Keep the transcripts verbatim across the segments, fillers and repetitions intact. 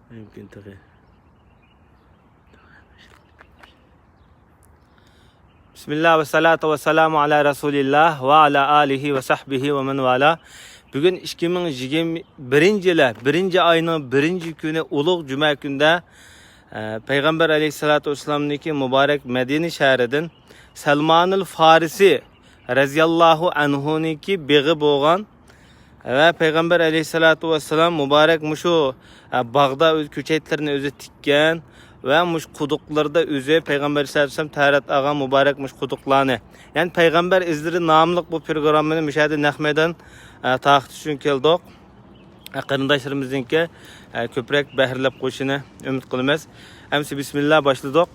مۇمكىن تېخى. بىسمىللا ۋەسسالاتۇ ۋەسسالامۇ ئالا رەسۇلىللا ۋە ئالا ئالىھى ۋە سەھبىھى ۋە مەن ۋالا. بۈگۈن ئىككى مىڭ يىگىرمە بىرىنچى يىلى، بىرىنچى ئاينىڭ بىرىنچى كۈنى، ئۇلۇغ جۈمە كۈندە، ئە، پەيغەمبەر ئەلەيھىسسالاتۇ ۋەسسالامنىڭكى مۇبارەك مەدىنە شەھىرىدىن سەلمانىل فارسى رەزىياللاھۇ ئەنھۇنىڭكى بېغى بولغان ۋە پەيغەمبەر ئەلەيھىسسالاتۇ ۋەسسالام مۇبارەك مۇشۇ، ئە، باغدا ئۆز كۆچەتلىرىنى ئۆزى تىككەن ۋە مۇشۇ قۇدۇقلىرىدا ئۆزى پەيغەمبەر ئەلەيھىسسالام تەرەت ئالغان مۇبارەك مۇشۇ قۇدۇقلارنى، يەنى پەيغەمبەر ئىزلىرى ناملىق بۇ پروگراممىنى مۇشۇ يەردە نەق مەيدان، ئە، تارقىتىش ئۈچۈن كەلدۇق. ئە، قېرىنداشلىرىمىزنىڭكى، ئە، كۆپرەك بەھرىلەپ قويۇشىنى ئۈمىد قىلىمىز. ئەمسە بىسمىللا باشلىدۇق.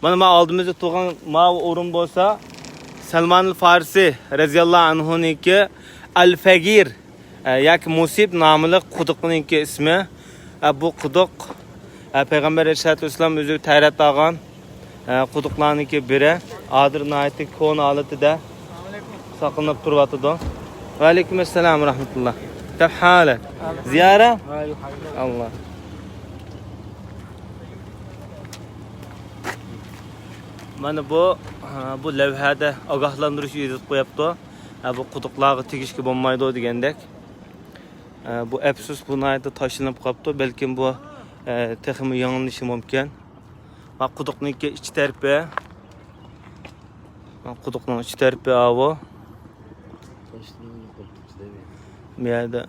مانا، مانا ئالدىمىزدا تۇرغان ماۋۇ ئورۇن بولسا سەلمانىل فارسى رەزىياللاھۇ ئەنھۇنىڭكى ئەل فەگىر، ئە، ياكى مۇسىب ناملىق قۇدۇقنىڭكى ئىسمى. ئە، بۇ قۇدۇق، ئە، پەيغەمبەر ئەلەيھىسسالاتۇ ۋەسسالام ئۆزى تەرەت ئالغان، ئە، قۇدۇقلارنىڭكى بىرى. ھازىر ناھايىتى كونا ھالىتىدە ساقلىنىپ تۇرۇۋاتىدۇ. ۋەئەلەيكۇم ئەسسالام ۋە رەھمەتۇللا. كيف حالك؟ زيارة؟ الله. مانا بۇ، ھە، بۇ لەۋھەدە ئاگاھلاندۇرۇش يېزىپ قويۇپتۇ. ھە، بۇ قۇدۇقلارغا تېگىشكە بولمايدۇ دېگەندەك. ھە، بۇ ئەپسۇس، بۇ ناھايىتى تاشلىنىپ قاپتۇ. بەلكىم بۇ، ھە، تېخىمۇ يېڭىلىنىشى مۇمكىن. ھە، قۇدۇقنىڭكى ئىچ تەرىپى. ھە، قۇدۇقنىڭ ئىچ تەرىپى ئاۋۇ. بۇ يەردە،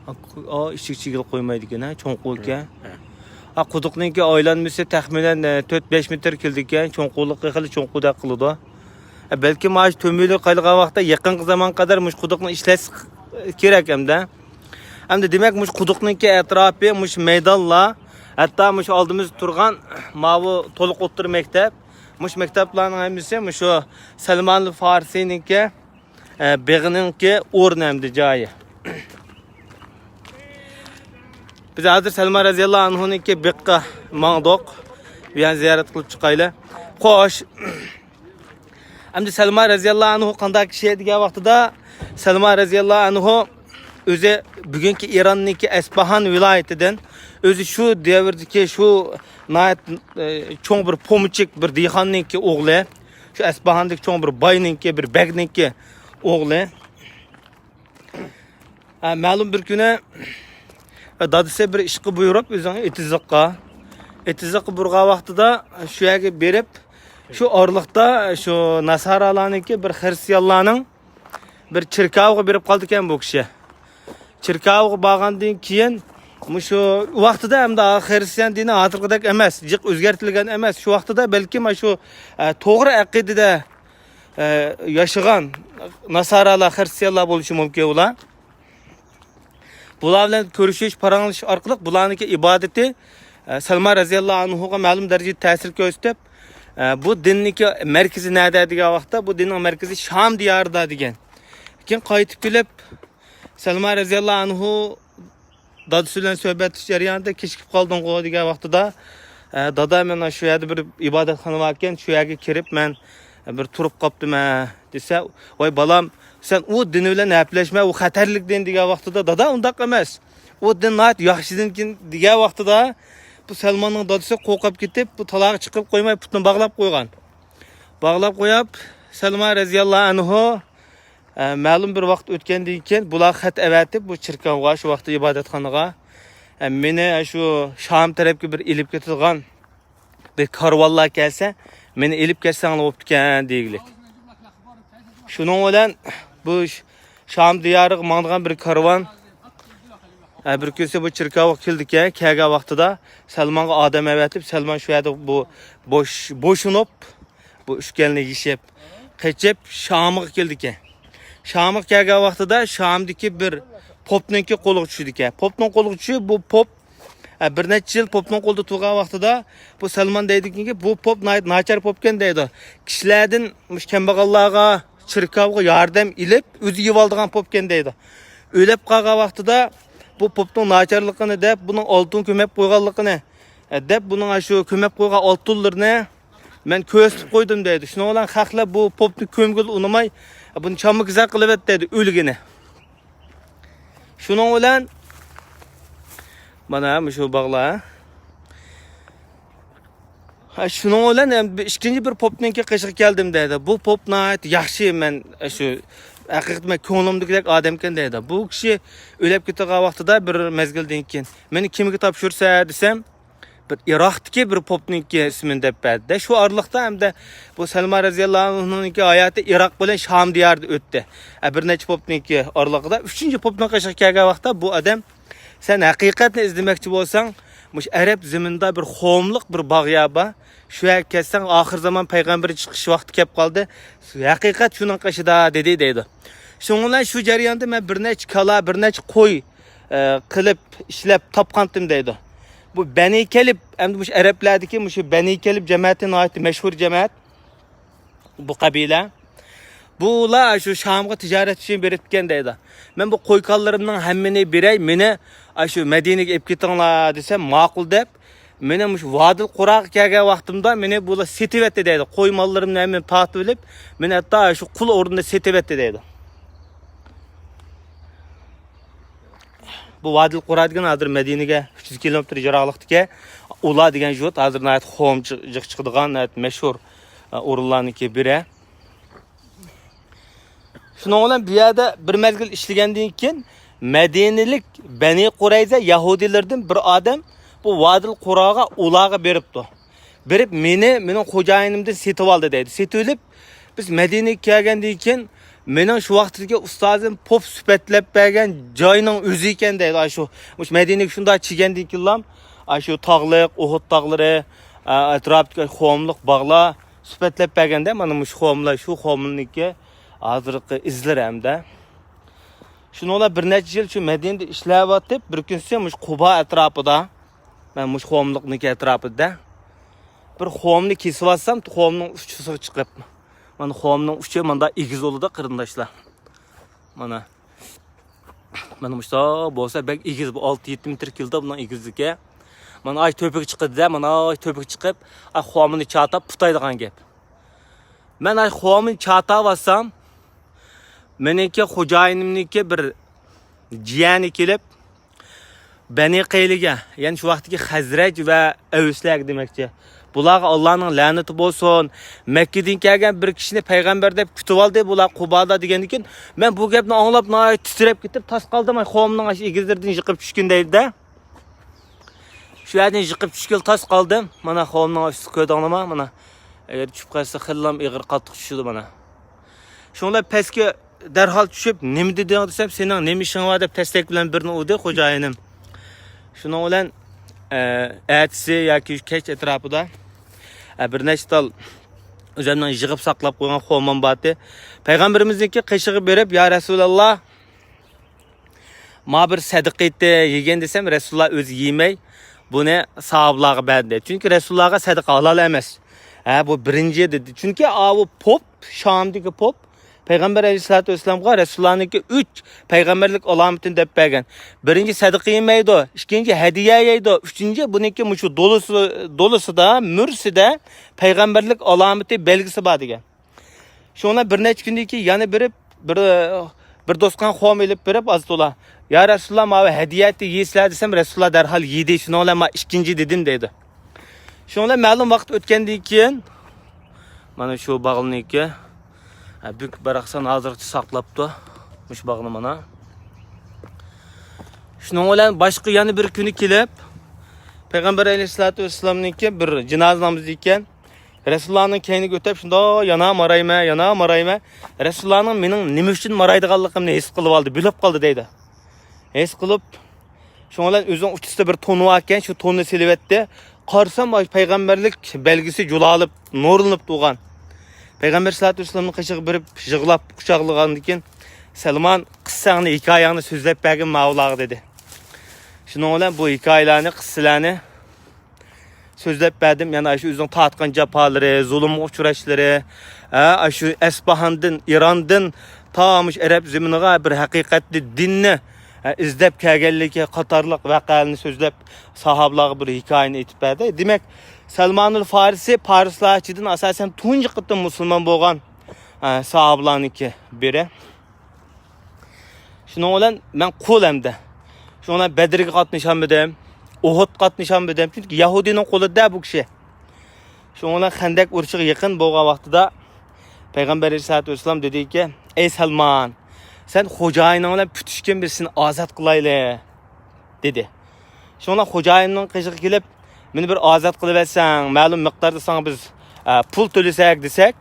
ئا، ئىشىك چىگىل قويمايدىكەن، ھە، چوڭقۇر ئىكەن. ھە. ئا، قۇدۇقنىڭكى ئايلانمىسى تەخمىنەن، ئە، تۆت بەش مېتىر كېلىدىكەن، چوڭقۇرلۇقى خېلى چوڭقۇردەك قىلىدۇ. ئە، بەلكىم ئاشۇ تۆمۈرلۈك قايلىغان ۋاقىتتا يېقىنقى زامان قەدەر مۇشۇ قۇدۇقنى ئىشلەش كېرەك ئەمدى. ئەمدى دېمەك، مۇشۇ قۇدۇقنىڭكى ئەتراپى، مۇشۇ مەيدانلار، ھەتتا مۇشۇ ئالدىمىزدا تۇرغان ماۋۇ تولۇق ئوتتۇرا مەكتەپ، مۇشۇ مەكتەپلەرنىڭ ھەممىسى مۇشۇ سەلمانىل فارسىنىڭكى، ئە، بېغىنىڭكى ئورنى ئەمدى جايى. بىز ھازىر سەلمان رەزىياللاھۇ ئەنھۇنىڭكى بېغىغا ماڭدۇق. بۇ يەرنى زىيارەت قىلىپ چىقايلى. خوش. ئەمدى سەلمان رەزىياللاھۇ ئەنھۇ قانداق كىشى دېگەن ۋاقتىدا، سەلمان رەزىياللاھۇ ئەنھۇ ئۆزى بۈگۈنكى ئىراننىڭكى ئەسپاھان ۋىلايىتىدىن، ئۆزى شۇ دەۋردىكى شۇ ناھايىتى، ئە، چوڭ بىر پومىچىك بىر دېھقاننىڭكى ئوغلى، شۇ ئەسپاھاندىكى چوڭ بىر باينىڭكى، بىر بەگنىڭكى ئوغلى. ھە، مەلۇم بىر كۈنى، ئە، دادىسى بىر ئىشقا بۇيرۇپ، ئۆزىنىڭ ئېتىزلىققا، ئېتىزلىققا بۇيرۇغان ۋاقتىدا شۇ يەرگە بېرىپ، شۇ ئارىلىقتا شۇ ناسارالارنىڭكى، بىر خىرىستىيانلارنىڭ بىر چېركاۋىغا بېرىپ قالىدىكەن بۇ كىشى. چېركاۋىغا بارغاندىن كېيىن، مۇشۇ ۋاقتىدا ئەمدى خىرىستىيان دىنى ھازىرقىدەك ئەمەس، جىق ئۆزگەرتىلگەن ئەمەس. شۇ ۋاقتىدا بەلكىم شۇ، ئە، توغرا ئەقىدىدە، ئە، ياشىغان ناسارالار، خىرىستىيانلار بولۇشى مۇمكىن ئۇلار. بۇلار بىلەن كۆرۈشۈش، پاراڭلىشىش ئارقىلىق بۇلارنىڭكى ئىبادىتى، ئە، سەلمان رەزىياللاھۇ ئەنھۇغا مەلۇم دەرىجىدە تەسىر كۆرسىتىپ، ئە، بۇ دىننىڭكى مەركىزى نەدە دېگەن ۋاقىتتا، بۇ دىننىڭ مەركىزى شام دىيارىدا دېگەن. كېيىن قايتىپ كېلىپ، سەلمان رەزىياللاھۇ ئەنھۇ دادىسى بىلەن سۆھبەتلىشىش جەريانىدا، «كېچىكىپ قالدىڭغۇ؟» دېگەن ۋاقتىدا، ئە، «دادا، مەن شۇ يەردە بىر ئىبادەتخانا باركەن، شۇ يەرگە كىرىپ مەن بىر تۇرۇپ قاپتىمەن» دېسە، «ۋاي بالام، سەن ئۇ دىن بىلەن ھەپىلەشمە، ئۇ خەتەرلىك دىن» دېگەن ۋاقتىدا، «دادا، ئۇنداق ئەمەس، ئۇ دىن ناھايىتى ياخشى دىنكەن» دېگەن ۋاقتىدا، بۇ سەلماننىڭ دادىسى قورقۇپ كېتىپ، بۇ تالاغا چىقىپ قويماي، پۇتىنى باغلاپ قويغان. باغلاپ قويۇپ، سەلمان رەزىياللاھۇ ئەنھۇ، ئە، مەلۇم بىر ۋاقىت ئۆتكەندىن كېيىن، بۇلار خەت ئەۋەتىپ، بۇ چېركاۋغا، شۇ ۋاقىتتا ئىبادەتخانىغا، ئە، «مېنى شۇ شام تەرەپكە بىر ئېلىپ كېتىدىغان بىر كارۋانلار كەلسە، مېنى ئېلىپ كەتسەڭلار بوپتىكەن» دېگىلىك. شۇنىڭ بىلەن بۇ ش-، شام دىيارىغا ماڭىدىغان بىر كارۋان، ئە، بىر كۈنسى بۇ چېركاۋغا كېلىدىكەن. كەلگەن ۋاقتىدا سەلمانغا ئادەم ئەۋەتىپ، سەلمان شۇ يەردە بۇ بوش-، بوشىنىپ، بۇ ئۈچكەلنى يېشىپ، قېچىپ شامغا كېلىدىكەن. شامغا كەلگەن ۋاقتىدا شامدىكى بىر پوپنىڭكى قولىغا چۈشىدىكەن. پوپنىڭ قولىغا چۈشۈپ، بۇ پوپ، ئە، بىر نەچچە يىل پوپنىڭ قولىدا تۇرغان ۋاقتىدا بۇ سەلمان دەيدىكەنكى، «بۇ پوپ ناھايىتى ناچار پوپكەن» دەيدۇ. «كىشىلەردىن مۇشۇ كەمبەغاللارغا، چېركاۋغا ياردەم ئېلىپ، ئۆزى يېۋالىدىغان پوپكەن» دەيدۇ. ئۆلۈپ قالغان ۋاقتىدا بۇ پوپنىڭ ناچارلىقىنى دەپ، بۇنىڭ ئالتۇن كۆمۈپ قويغانلىقىنى، ئە، دەپ، بۇنىڭ شۇ كۆمۈپ قويغان ئالتۇنلىرىنى مەن كۆرسىتىپ قويدۇم دەيدۇ. شۇنىڭ بىلەن خەقلەر بۇ پوپنى كۆمگىلى ئۇنىماي، بۇنى چامما كېسەك قىلىۋەت دەيدۇ، ئۆلگىنى. شۇنىڭ بىلەن مانا مۇشۇ باغلار. ھە، شۇنىڭ بىلەن ئەمدى بىر ئىككىنچى بىر پوپنىڭكى قېشىغا كەلدىم دەيدۇ. بۇ پوپ ناھايىتى ياخشى، مەن شۇ ھەقىقەتەن مەن كۆڭلۈمدىكىدەك ئادەمكەن دەيدۇ. بۇ كىشى ئۆلۈپ كېتىدىغان ۋاقتىدا بىر مەزگىلدىن كېيىن، مېنى كىمگە تاپشۇرسا دېسەم، بىر ئىراقتىكى بىر پوپنىڭكى ئىسمىنى دەپ بەردى. شۇ ئارىلىقتا ئەمدى بۇ سەلمان رەزىياللاھۇ ئەنھۇنىڭكى ھاياتى ئىراق بىلەن شام دىيارىدا ئۆتتى. ھە، بىر نەچچە پوپنىڭكى ئارىلىقىدا ئۈچىنچى پوپنىڭ قېشىغا كەلگەن ۋاقىتتا بۇ ئادەم، سەن ھەقىقەتنى ئىزدىمەكچى بولساڭ، مۇشۇ ئەرەب زېمىنىدا بىر قوملۇق بىر باغ يا بار. شۇ يەرگە كەلسەڭ، ئاخىر زامان پەيغەمبىرى چىقىش ۋاقتى كەپ قالدى. ھەقىقەت شۇنىڭ قېشىدا، دېدى، دەيدۇ. شۇنىڭ بىلەن شۇ جەرياندا مەن بىر نەچچە كالا، بىر نەچچە قوي، ئە، قىلىپ، ئىشلەپ تاپقانتىم، دەيدۇ. بۇ بەنى كەلب، ئەمدى مۇشۇ ئەرەبلەردىكى مۇشۇ بەنى كەلب جەمەتى ناھايىتى مەشھۇر جەمەت. بۇ قەبىلە. بۇلار شۇ شامغا تىجارەت ئۈچۈن بېرىپتىكەن دەيدۇ. مەن بۇ قوي-كالىلىرىمنىڭ ھەممىنى بېرەي، مېنى ئاشۇ مەدىنىگە ئېلىپ كېتىڭلار دېسەم، ماقۇل دەپ، مېنى مۇشۇ ۋادىل قۇراغا كەلگەن ۋاقتىمدا مېنى بۇلار سېتىۋەتتى دەيدۇ. قوي ماللىرىمنى ھەممىنى تارتىۋېلىپ، مېنى ھەتتا شۇ قۇل ئورنىدا سېتىۋەتتى دەيدۇ. بۇ ۋادىل قۇرا دېگەن ھازىر مەدىنىگە ئۈچ يۈز كىلومېتىر يىراقلىقتىكى ئۇلا دېگەن يۇرت، ھازىر ناھايىتى قوم جىق چىقىدىغان، ناھايىتى مەشھۇر، ئە، ئورۇنلارنىڭكى بىرى. شۇنىڭ بىلەن بۇ يەردە بىر مەزگىل ئىشلىگەندىن كېيىن، مەدىنىلىك بەنى قۇرەيزە يەھۇدىيلىرىدىن بىر ئادەم بۇ ۋادىل قۇراغا، ئۇلاغا بېرىپتۇ. بېرىپ، مېنى مېنىڭ خوجايىنىمدىن سېتىۋالدى دەيدۇ. سېتىۋېلىپ، بىز مەدىنىگە كەلگەندىن كېيىن، مېنىڭ شۇ ۋاقىتتىكى ئۇستازىم پوپ سۈپەتلەپ بەرگەن جاينىڭ ئۆزى ئىكەن دەيدۇ. ئاشۇ، مۇشۇ مەدىنىگە شۇنداق چىگەندىن كېيىنلا، ئاشۇ تاغلىق، ئۇھۇد تاغلىرى، ئە، ئەتراپتىكى قوملۇق باغلار سۈپەتلەپ بەرگەندە، مانا مۇشۇ قوملار، شۇ قومنىڭكى ھازىرقى ئىزلىرى ھەمدە. شۇنىڭ بىلەن بىر نەچچە يىل شۇ مەدىنىدە ئىشلەۋاتىپ، بىر كۈنسى مۇشۇ قۇبا ئەتراپىدا، مەن مۇشۇ قوملۇقنىڭكى ئەتراپىدا بىر قومنى كېسىۋاتسام، قومنىڭ ئۇچىسىغا چىقىپ، مانا قومنىڭ ئۇچى ماندا ئېگىز بولىدۇ، قېرىنداشلار. مانا. مانا مۇشۇنداق بولسا بەك ئېگىز، بۇ ئالتە يەتتە مېتىر كېلىدۇ بۇنىڭ ئېگىزلىكى. مانا ئاي تۆپىگە چىقىدۇ-دە، مانا ئاي تۆپىگە چىقىپ، ئا، قومنى چاتاپ پۇتايدىغان گەپ. مەن ئاي قومنى چاتاۋاتسام، مېنىڭكى خوجايىنىمنىڭكى بىر جىيەنى كېلىپ، بەنى قەيلىگە، يەنى شۇ ۋاقىتتىكى خەزرەج ۋە ئەۋسلەرگە دېمەكچى. بۇلارغا ئاللانىڭ لەنىتى بولسۇن. مەككىدىن كەلگەن بىر كىشىنى پەيغەمبەر دەپ كۈتۈۋالدى بۇلار قۇبادا دېگەندىن كېيىن، مەن بۇ گەپنى ئاڭلاپ ناھايىتى تىترەپ كېتىپ تاس قالدىم، ئاي، قومنىڭ ئاشۇ ئېگىزلىرىدىن يىقىپ چۈشكىن دەيدۇ-دە. شۇ يەردىن يىقىپ چۈشكىلى تاس قالدىم. مانا قومنىڭ ئاشۇ كۆردۈڭلارمۇ؟ مانا، ئەگەر چۈشۈپ قالسا خېلىلا ئېغىر قاتتىق چۈشىدۇ مانا. شۇڭلار پەسكە دەرھال چۈشۈپ، نېمە دېدىڭ دېسەم، سېنىڭ نېمە ئىشىڭ بار دەپ تەستەك بىلەن بىرنى ئۇردى خوجايىنىم. شۇنىڭ بىلەن، ئە، ئەتىسى ياكى كەچ ئەتراپىدا، ئە، بىر نەچچە تال ئۆزۈمنىڭ يىغىپ ساقلاپ قويغان قومام بارتى. پەيغەمبىرىمىزنىڭكى قېشىغا بېرىپ، يا رەسۇلاللا، ما بىر سەدىقە ئېيتتى، يېگىن دېسەم، رەسۇلۇللا ئۆزى يېمەي، بۇنى ساھابىلارغا بەردى. چۈنكى رەسۇلۇللاغا سەدىقە ھالال ئەمەس. ھە، بۇ بىرىنچى دېدى. چۈنكى ئاۋۇ پوپ، شامدىكى پوپ، پەيغەمبەر ئەلەيھىسسالاتۇ ۋەسسالامغا رەسۇلۇللانىڭكى ئۈچ پەيغەمبەرلىك ئالامىتىنى دەپ بەرگەن. بىرىنچى، سەدىقە يېمەيدۇ، ئىككىنچى، ھەدىيە يەيدۇ، ئۈچىنچى، بۇنىڭكى مۇشۇ دولىسى، دولىسىدا، مۈرىسىدە پەيغەمبەرلىك ئالامىتى، بەلگىسى بار دېگەن. شۇڭا بىر نەچچە كۈندىن كېيىن يەنە بېرىپ، بىر، بىر دوسكان قوم ئېلىپ بېرىپ، ئاز تولا، يا رەسۇلۇللا، ماۋۇ ھەدىيەتى يېسىلەر دېسەم، رەسۇلۇللا دەرھال يېدى، شۇنىڭ بىلەن ما ئىككىنچى دېدىم دەيدۇ. شۇنىڭ بىلەن مەلۇم ۋاقىت ئۆتكەندىن كېيىن، مانا شۇ باغلىنىكى، ھە، بۈك باراقسان ھازىرغىچە ساقلاپتۇ، مۇشۇ باغنى مانا. شۇنىڭ بىلەن باشقا يەنە بىر كۈنى كېلىپ، پەيغەمبەر ئەلەيھىسسالاتۇ ۋەسسالامنىڭكى بىر جىنازا نامىزى ئىكەن. رەسۇلۇللانىڭ كەينىگە ئۆتۈپ، شۇنداق يانا مارايمەن، يانا مارايمەن. رەسۇلۇللانىڭ مېنىڭ نېمە ئۈچۈن مارايدىغانلىقىمنى ھېس قىلىۋالدى، بىلىپ قالدى دەيدۇ. ھېس قىلىپ، شۇنىڭ بىلەن ئۆزىنىڭ ئۇچىسىدا بىر تونى باركەن، شۇ تونىنى سېلىۋەتتى. قارىسام، ئاي، پەيغەمبەرلىك بەلگىسى جۇلالىپ، نۇرلىنىپ تۇرغان. پەيغەمبەر ساللاللاھۇ ئەلەيھى ۋەسەللەمنىڭ قېشىغا بېرىپ يىغلاپ، قۇچاقلىغاندىن كېيىن، سەلمان، قىسسەڭنى، ھېكايەڭنى سۆزلەپ بەرگىن ماۋۇلارغا، دېدى. شۇنىڭ بىلەن بۇ ھېكايىلەرنى، قىسسىلەرنى سۆزلەپ بەردىم. يەنى ئاشۇ ئۆزىنىڭ تارتقان جاپالىرى، زۇلۇمغا ئۇچراشلىرى، ھە، ئاشۇ ئەسپاھاندىن، ئىراندىن تا مۇشۇ ئەرەب زېمىنىغا بىر ھەقىقەتنى، دىننى، ھە، ئىزدەپ كەلگەنلىكى قاتارلىق ۋەقەلەرنى سۆزلەپ، ساھابىلارغا بىر ھېكايىنى ئېيتىپ بەردى. دېمەك، سەلمانۇل فارسى پارسلار ئىچىدىن ئاساسەن تۇنجى قېتىم مۇسۇلمان بولغان، ھە، ساھابىلارنىڭكى بىرى. شۇنىڭ بىلەن مەن قۇل ئەمدى. شۇنىڭ بىلەن بەدرگە قاتنىشالمىدىم. ئوھۇد قاتنىشالمىدى، چۈنكى يەھۇدىينىڭ قولىدا بۇ كىشى. شۇنىڭ بىلەن خەندەك ئۇرۇشىغا يېقىن بولغان ۋاقتىدا پەيغەمبەر ئەلەيھىسسالاتۇ ۋەسسالام دېدىكى، ئەي سەلمان، سەن خوجايىنىڭ بىلەن پۈتۈشكىن، بىز سېنى ئازاد قىلايلى، دېدى. شۇڭا خوجايىننىڭ قېشىغا كېلىپ، مېنى بىر ئازاد قىلىۋەتسەڭ، مەلۇم مىقداردا ساڭا بىز، ئە، پۇل تۆلىسەك، دېسەك،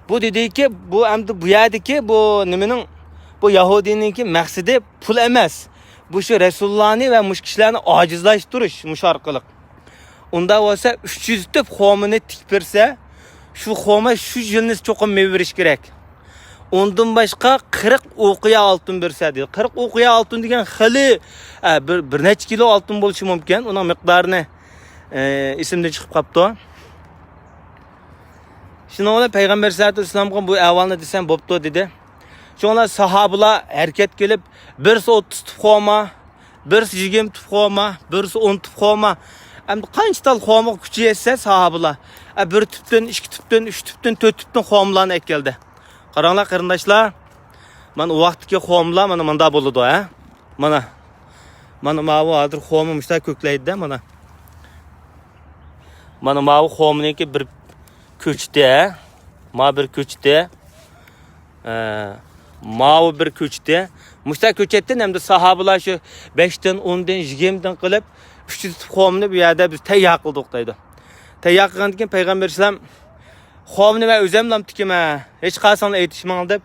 بۇ دېدىكى، بۇ ئەمدى بۇ يەردىكى بۇ نېمىنىڭ، بۇ يەھۇدىينىڭكى مەقسىتى پۇل ئەمەس. بۇ شۇ رەسۇلۇللانى ۋە مۇشۇ كىشىلەرنى ئاجىزلاشتۇرۇش مۇشۇ ئارقىلىق. ئۇنداق بولسا، ئۈچ يۈز تۈپ خورمىنى تىكىپ بەرسە، شۇ خورما شۇ يىلنى چوقۇم مېۋە بېرىشى كېرەك. ئۇندىن باشقا قىرىق ئوقىيە ئالتۇن بەرسە، دېدى. قىرىق ئوقىيە ئالتۇن دېگەن خېلى، ئە، بىر، بىر نەچچە كىلو ئالتۇن بولۇشى مۇمكىن. ئۇنىڭ مىقدارىنى، ئە، ئېسىمدىن چىقىپ قاپتۇ. شۇنىڭ بىلەن پەيغەمبەر سەللەللاھۇ ئەلەيھى ۋەسەللەمگە بۇ ئەھۋالنى دېسەم بوپتۇ، دېدى. شۇڭا ساھابىلار ھەرىكەت قىلىپ، بىرسى ئوتتۇز تۈپ خورما، بىرسى يىگىرمە تۈپ خورما، بىرسى ئون تۈپ خورما. ئەمدى قانچە تال خورمىغا كۈچى يەتسە ساھابىلار، ئە، بىر تۈپتىن، ئىككى تۈپتىن، ئۈچ تۈپتىن، تۆت تۈپتىن خورمىلارنى ئەكەلدى. قاراڭلار قېرىنداشلار، مانا ئۇ ۋاقىتتىكى خورمىلار مانا مۇنداق بولىدۇ، ھە؟ مانا. مانا ماۋۇ ھازىر خورما مۇشۇنداق كۆكلەيدۇ-دە، مانا. مانا ماۋۇ خورمىنىڭكى بىر كۆچىتى، ھە؟ ما بىر كۆچىتى. ئە، ماۋۇ بىر كۆچىتى. مۇشۇنداق كۆچەتتىن ئەمدى ساھابىلار شۇ بەشتىن، ئوندىن، يىگىرمىدىن قىلىپ، ئۈچ يۈز تۈپ خورمىنى بۇ يەردە بىز تەييار قىلدۇق، دەيدۇ. تەييار قىلغاندىن كېيىن پەيغەمبەر ئەلەيھىسسالام، خورمىنى مەن ئۆزۈم ئالامتىكىمەن، ھېچقايسىڭلار ئېيتىشماڭ، دەپ،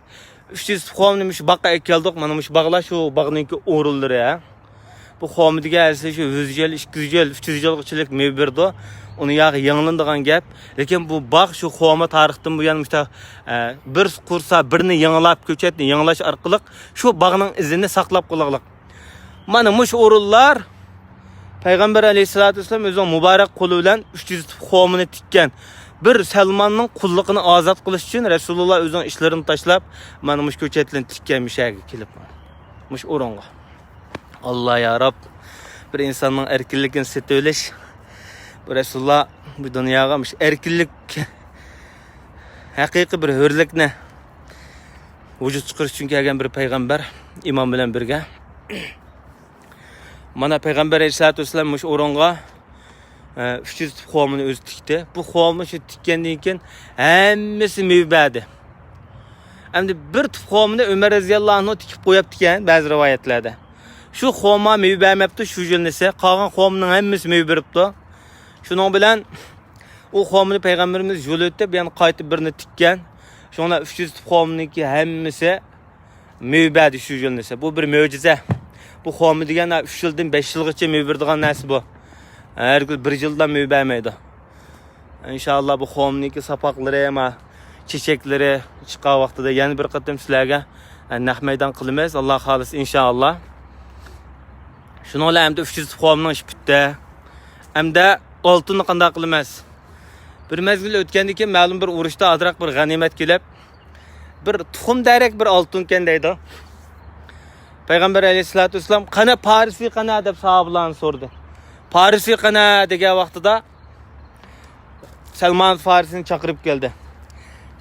ئۈچ يۈز تۈپ خورمىنى مۇشۇ باغقا ئەكەلدۇق. مانا مۇشۇ باغلار شۇ باغنىڭكى ئورۇنلىرى، ھە. بۇ خورما دېگەن ئەسلى شۇ يۈز يىل، ئىككى يۈز يىل، ئۈچ يۈز يىلغىچىلىك مېۋە بېرىدۇ. ئۇنى ياغى يېڭىلىنىدىغان گەپ. لېكىن بۇ باغ شۇ خورما تارىختىن بۇيان مۇشتا، ئە، بىر قۇرسا بىرنى يېڭىلاپ، كۆچەتنى يېڭىلاش ئارقىلىق شۇ باغنىڭ ئىزىنى ساقلاپ قالغلىق. مانا مۇشۇ ئورۇنلار پەيغەمبەر ئەلەيھىسسالاتۇ ۋەسسالام ئۆزىنىڭ مۇبارەك قولى بىلەن ئۈچ يۈز تۈپ خورمىنى تىككەن. بىر سەلماننىڭ قۇللۇقىنى ئازاد قىلىش ئۈچۈن رەسۇلۇللا ئۆزىنىڭ ئىشلىرىنى تاشلاپ، مانا مۇشۇ كۆچەتلەرنى تىككەن مۇشۇ يەرگە كېلىپ. مۇشۇ ئورۇنغا. ئاللا يا رەب، بىر ئىنساننىڭ ئەركىنلىكىنى سېتىۋېلىش. بۇ رەسۇلۇللا بۇ دۇنياغا مۇشۇ ئەركىنلىك، ھەقىقىي بىر ھۆرلۈكنى ۋۇجۇدقا چىقىرىش ئۈچۈن كەلگەن بىر پەيغەمبەر، ئىمان بىلەن بىرگە. مانا پەيغەمبەر ئەلەيھىسسالاتۇ ۋەسسالام مۇشۇ ئورۇنغا، ئە، ئۈچ يۈز تۈپ خورمىنى ئۆزى تىكتى. بۇ خورما شۇ تىككەندىن كېيىن ھەممىسى مېۋە بەردى. ئەمدى بىر تۈپ خورمىنى ئۆمەر رەزىياللاھۇ ئەنھۇ تىكىپ قويۇپتىكەن بەزى رىۋايەتلەردە. شۇ خورما مېۋە بەرمەپتۇ، شۇ يىلنىسى. قالغان خورمىنىڭ ھەممىسى مېۋە بېرىپتۇ. شۇنىڭ بىلەن ئۇ خورمىنى پەيغەمبىرىمىز يول ئۆتۈپ، يەنە قايتا بىرنى تىككەن. شۇڭا ئۈچ يۈز تۈپ خورمىنىڭكى ھەممىسى مېۋە بەردى شۇ يىلنىسى. بۇ بىر مۆجىزە. بۇ خورما دېگەن ئۈچ يىلدىن بەش يىلغىچە مېۋە بېرىدىغان نەرسە بۇ. ھەرگىز بىر يىلدا مېۋە بەرمەيدۇ. ئىنشائاللا، بۇ خورمىنىڭكى ساپاقلىرى، ما، چېچەكلىرى چىققان ۋاقتىدا يەنە بىر قېتىم سىلەرگە، ئە، نەق مەيدان قىلىمىز، ئاللا خالىسا، ئىنشائاللا. شۇنىڭ بىلەن ئەمدى ئۈچ يۈز خورمىنىڭ ئىشى پۈتتى. ئەمدى ئالتۇننى قانداق قىلىمىز؟ بىر مەزگىل ئۆتكەندىن كېيىن مەلۇم بىر ئۇرۇشتا ئازراق بىر غەنىيمەت كېلىپ، بىر تۇخۇم دەرەك بىر ئالتۇنكەن دەيدۇ. پەيغەمبەر ئەلەيھىسسالاتۇ ۋەسسالام، «قانا پارىسى قانا؟» دەپ ساھابىلارنى سورىدى. «پارىسى قانا؟» دېگەن ۋاقتىدا سەلمان فارىسنى چاقىرىپ كەلدى.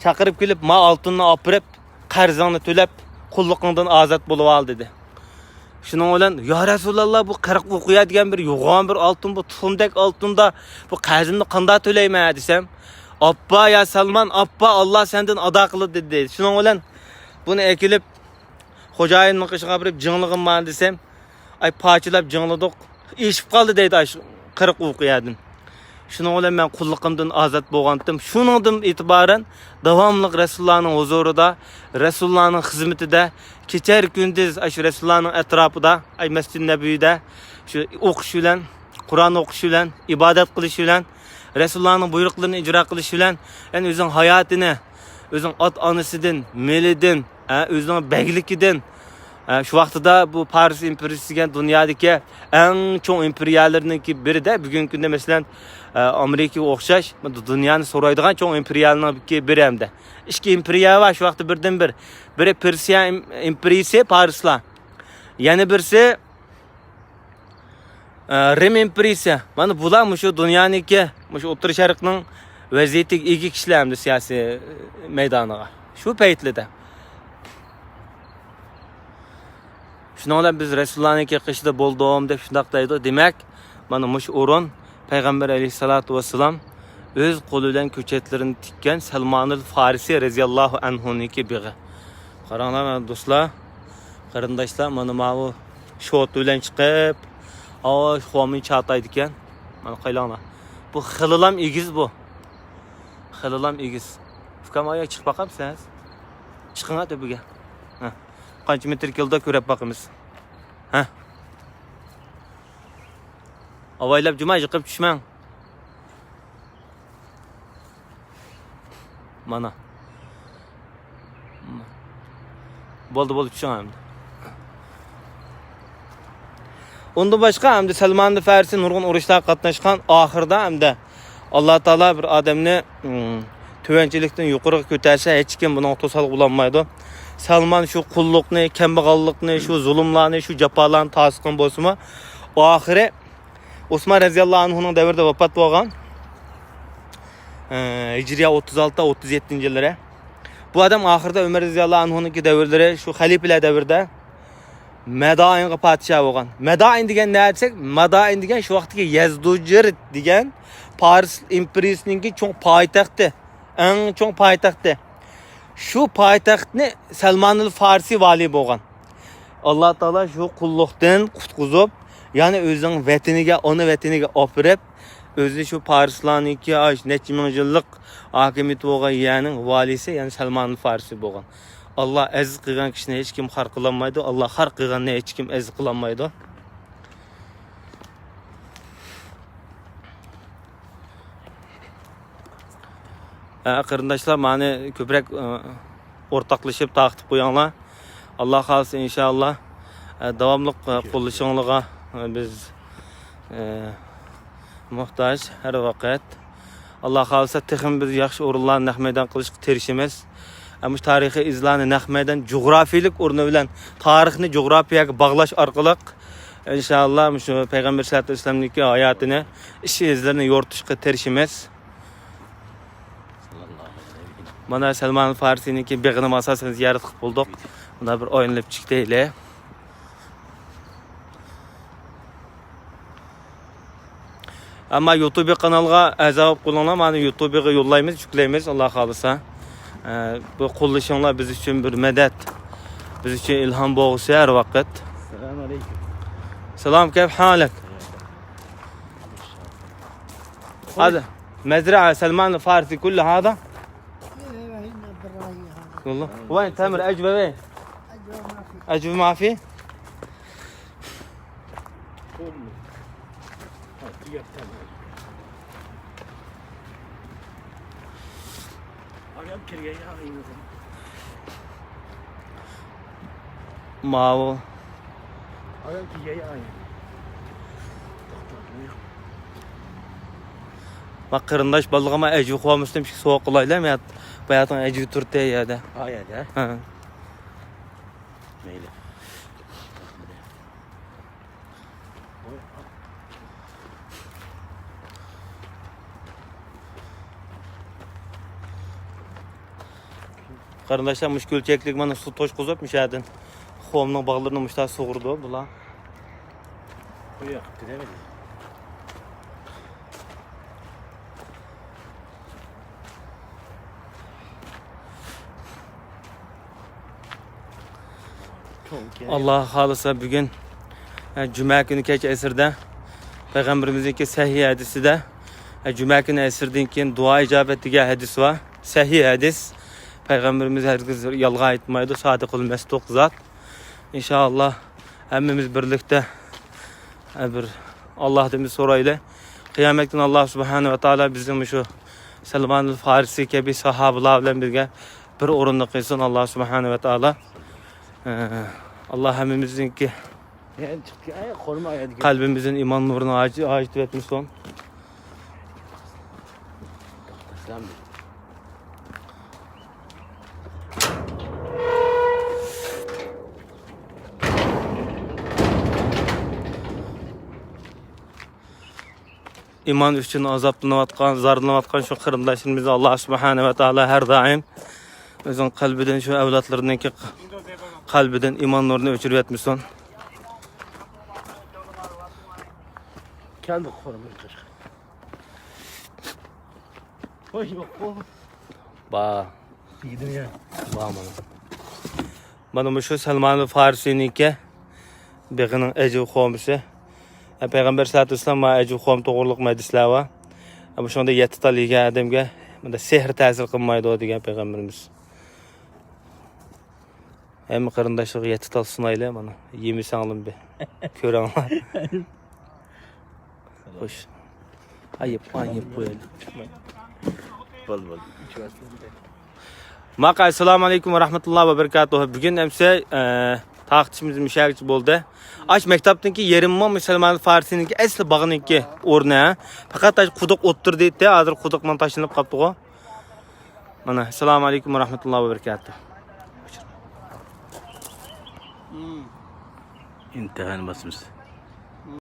چاقىرىپ كېلىپ، «ما ئالتۇننى ئاپىرىپ، قەرزىڭنى تۆلەپ، قۇللۇقۇڭدىن ئازاد بولۇۋال» دېدى. شۇنىڭ بىلەن، «يا رەسۇلاللا، بۇ قىرىق ئوقىيە دېگەن بىر يوغان بىر ئالتۇن، بۇ تۇخۇمدەك ئالتۇندا، بۇ قەرزىمنى قانداق تۆلەيمەن؟» دېسەم، «ئاپپا يا سەلمان، ئاپپا، ئاللا سەندىن ئادا قىلىدۇ» دېدى. شۇنىڭ بىلەن بۇنى ئەكېلىپ، خوجايىننىڭ قېشىغا بېرىپ، «جىڭلىغىنما؟» دېسەم، «ئاي، پارچىلاپ جىڭلىدۇق، ئېشىپ قالدى» دەيدۇ، ئاشۇ قىرىق ئوقىيەدىن. شۇنىڭ بىلەن مەن قۇللۇقۇمدىن ئازاد بولغانتىم. شۇنىڭدىن ئېتىبارەن داۋاملىق رەسۇلۇللانىڭ ھۇزۇرىدا، رەسۇلۇللانىڭ خىزمىتىدە، كېچە كۈندۈز ئاشۇ رەسۇلۇللانىڭ ئەتراپىدا، ئاي، مەسجىدى نەبىۋىدە شۇ ئوقۇش بىلەن، قۇرئان ئوقۇش بىلەن، ئىبادەت قىلىش بىلەن، رەسۇلۇللانىڭ بۇيرۇقلىرىنى ئىجرا قىلىش بىلەن، يەنى ئۆزىنىڭ ھاياتىنى، ئۆزىنىڭ ئاتا-ئانىسىدىن، مېلىدىن، ھە، ئۆزىنىڭ بەگلىكىدىن، ھە، شۇ ۋاقتىدا بۇ پارس ئىمپېرىيىسى دېگەن دۇنيادىكى ئەڭ چوڭ ئىمپېرىيەلىرىنىڭكى بىرىدە، بۈگۈنكى كۈندە، مەسىلەن، ئە، ئامېرىكىغا ئوخشاش دۇنيانى سورايدىغان چوڭ ئىمپېرىيەنىڭكى بىرى ھەمدە. ئىككى ئىمپېرىيە بار شۇ ۋاقىتتا بىردىنبىر. بىرى پېرسىيە ئىم-، ئىمپېرىيىسى، پارسلار. يەنە بىرسى، ئە، رىم ئىمپېرىيىسى. مانا بۇلار مۇشۇ دۇنيانىڭكى، مۇشۇ ئوتتۇرا شەرقنىڭ ۋەزىيىتىگە ئىگە كىشىلەر ئەمدى سىياسىي مەيدانىغا. شۇ پەيتلىدە. شۇنىڭ بىلەن بىز رەسۇلۇللانىڭكى قېشىدا بولدۇم دەپ شۇنداق دەيدۇ. دېمەك، مانا مۇشۇ ئورۇن پەيغەمبەر ئەلەيھىسسالاتۇ ۋەسسالام ئۆز قولى بىلەن كۆچەتلىرىنى تىككەن سەلمانۇل فارسى رەزىياللاھۇ ئەنھۇنىڭكى بېغى. قاراڭلار، مانا دوستلار، قېرىنداشلار، مانا ماۋۇ شوتى بىلەن چىقىپ، ئاۋۇ خۇامىنى چاتايدىكەن. مانا قايلاڭلار. بۇ خېلىلام ئېگىز بۇ. خېلىلام ئېگىز. ئۇكام، ئايا چىقىپ باقامسىز؟ چىقىڭا تۆپىگە. ھە. قانچە مېتىر كېلىدۇ كۆرۈپ باقىمىز. ھە. ئاۋايلاپ جۇما يىقىپ چۈشمەڭ. مانا. بولدى، بولدى، چۈشۈڭ ئەمدى. ئۇندىن باشقا ئەمدى سەلمان فارسى نۇرغۇن ئۇرۇشلارغا قاتناشقان، ئاخىرىدا ئەمدى ئاللا تائالا بىر ئادەمنى، ئىم، تۆۋەنچىلىكتىن يۇقىرىغا كۆتەرسە، ھېچكىم بۇنىڭغا توسالغۇ بولالمايدۇ. سەلمان شۇ قۇللۇقنى، كەمبەغەللىكنى، شۇ زۇلۇملارنى، شۇ جاپالارنى تارتقان بولسىمۇ، ئاخىرى ئوسمان رەزىياللاھۇ ئەنھۇنىڭ دەۋرىدە ۋاپات بولغان. ئە، ھىجرىيە ئوتتۇز ئالتە، ئوتتۇز يەتتىنچى يىللىرى. بۇ ئادەم ئاخىرىدا ئۆمەر رەزىياللاھۇ ئەنھۇنىڭكى دەۋرلىرى، شۇ خەلىپىلەر دەۋرىدە مەدائىنغا پادىشاھ بولغان. مەدائىن دېگەن نەدە دېسەك، مەدائىن دېگەن شۇ ۋاقىتتىكى يەزدۇجىرت دېگەن پارس ئىمپېرىيىسىنىڭكى چوڭ پايتەختى، ئەڭ چوڭ پايتەختى. شۇ پايتەختنى سەلمانۇل فارسى ۋالىي بولغان. ئاللا تائالا شۇ قۇللۇقتىن قۇتقۇزۇپ، يەنە ئۆزىنىڭ ۋەتىنىگە، ئانا ۋەتىنىگە ئاپىرىپ، ئۆزى شۇ پارسلارنىڭكى ئاش نەچچە مىڭ يىللىق ھاكىمىيىتى بولغان يەرنىڭ ۋالىيسى، يەنى سەلمان فارسى بولغان. ئاللا ئەزىز قىلغان كىشىنى ھېچكىم خار قىلالمايدۇ، ئاللا خار قىلغاننى ھېچكىم ئەزىز قىلالمايدۇ. ھە، قېرىنداشلار، مانا كۆپرەك، ئە، ئورتاقلىشىپ تارقىتىپ قويۇڭلار. ئاللا خالىسا، ئىنشائاللا، ئە، داۋاملىق، ئە، قوللىشىڭلارغا، ئە، بىز، ئە، موھتاج ھەر ۋاقىت. ئاللا خالىسا، تېخىمۇ بىز ياخشى ئورۇنلارنى نەق مەيدان قىلىشقا تىرىشىمىز. ئە، مۇشۇ تارىخىي ئىزلارنى نەق مەيدان جۇغراپىيىلىك ئورنى بىلەن تارىخنى جۇغراپىيەگە باغلاش ئارقىلىق، ئىنشائاللا، مۇشۇ پەيغەمبەر سەللەللاھۇ ئەلەيھى ۋەسەللەمنىڭكى ھاياتىنى، ئىش ئىزلىرىنى يورۇتۇشقا تىرىشىمىز. مانا سەلمان فارسىنىڭكى بېغىنىمۇ ئاساسەن زىيارەت قىلىپ بولدۇق. مانا بىر ئايلىنىپ چىقتى. ئەمما يۇتۇب قانالغا ئەزا بولۇپ قېلىڭلار. مانا يۇتۇبقا يوللايمىز، يۈكلەيمىز، ئاللا خالىسا. ئە، بۇ قوللىشىڭلار بىز ئۈچۈن بىر مەدەت، بىز ئۈچۈن ئىلھام بولغۇسى ھەر ۋاقىت. السلام عليكم. سلام، كيف حالك؟ هذا مزرعة سلمان الفارسي كل هذا؟ إيه، هنا بالرأي هذا. والله. وين تمر؟ أجوة وين؟ أجوة ما في. أجوة ما في؟ ماۋۇ. ما قېرىنداش بالىغا ما ئەجۋە قويمىسىدىن بىر سوغا قىلايلى، ما باياتىڭ ئەجۋە تۇرتى يەردە. ھا، يەردە؟ ھە. مەيلى. قېرىنداشلار، مۇشۇ كۆلچەكلىك مانا سۇ توشقۇزۇپ، مۇشۇ يەردىن خۇامنىڭ باغلىرىنى مۇشۇنداق سۇغۇرىدۇ بۇلار. قويۇۋېتىپتۇ دەيمىز. ئاللا خالىسا، بۈگۈن، ئە، جۈمە كۈنى كەچ ئەسىردە پەيغەمبىرىمىزنىڭكى سەھىھ ھەدىسىدە، ئە، جۈمە كۈنى ئەسىردىن كېيىن دۇئا ئىجابەت دېگەن ھەدىس بار. سەھىھ ھەدىس. پەيغەمبىرىمىز ھەرگىز يالغان ئېيتمايدۇ، سادىقۇل مەسدۇق زات. ئىنشائاللا، ھەممىمىز بىرلىكتە، ئە، بىر ئاللاھتىن بىر سورايلى. قىيامەت كۈنى ئاللا سۇبھانەھۇ ۋە تائالا بىزنى مۇشۇ سەلمانۇل فارسى كەبى ساھابىلار بىلەن بىرگە بىر ئورۇندا قىلسۇن ئاللا سۇبھانەھۇ ۋە تائالا. ئە، ئاللا ھەممىمىزنىڭكى قەلبىمىزدىن ئىمان نۇرىنى ھاج-، ھاجىتىۋەتمىسۇن. ئىمان ئۈچۈن ئازابلىنىۋاتقان، زارلىنىۋاتقان شۇ قېرىنداشلىرىمىزنى ئاللا سۇبھانەھۇ ۋە تائالا ھەر دائىم ئۆزىنىڭ قەلبىدىن، شۇ ئەۋلادلىرىنىڭكى قەلبىدىن ئىمان نۇرىنى ئۆچۈرۈۋەتمىسۇن. كەلدى قورۇمىز قىشقا. ۋاي يوق. با. يېدىم يا. با مانا. مانا مۇشۇ سەلمانۇل فارسىنىڭكى بېغىنىڭ ئەجىب خورمىسى. پەيغەمبەر سەللەللاھۇ ئەلەيھى ۋەسەللەم ئەجىب خورما توغرىلىق ھەدىسلەر بار. مۇشۇنىڭدا يەتتە تال يېگەن ئادەمگە مۇندا سېھىر تەسىر قىلمايدۇ دېگەن پەيغەمبىرىمىز. ھەممە قېرىنداشلارغا يەتتە تال سۇنايلى، مانا، يېمىسەڭلىمۇ بىر كۆرۈڭلار. خوش. ئايىپ، ئايىپ قويايلى. بولدى، بولدى. ماقا، ئەسسالامۇ ئەلەيكۇم ۋە رەھمەتۇللاھى ۋە بەرىكاتۇھۇ. بۈگۈن ئەمسە، ئە، تارقىتىشىمىز مۇشەگىچە بولدى. ئاش مەكتەپتىكى يېرىم مو مۇسۇلمان فارسىنىڭكى ئەسلى باغنىڭكى ئورنى، ھە؟ پەقەت ئاش قۇدۇق ئوتتۇرىدا ئىدى، ھازىر قۇدۇق مانا تاشلىنىپ قاپتىغۇ. مانا، ئەسسالامۇ ئەلەيكۇم ۋە رەھمەتۇللاھى ۋە بەرىكاتۇھ. ئىمتىھان باسىمىز.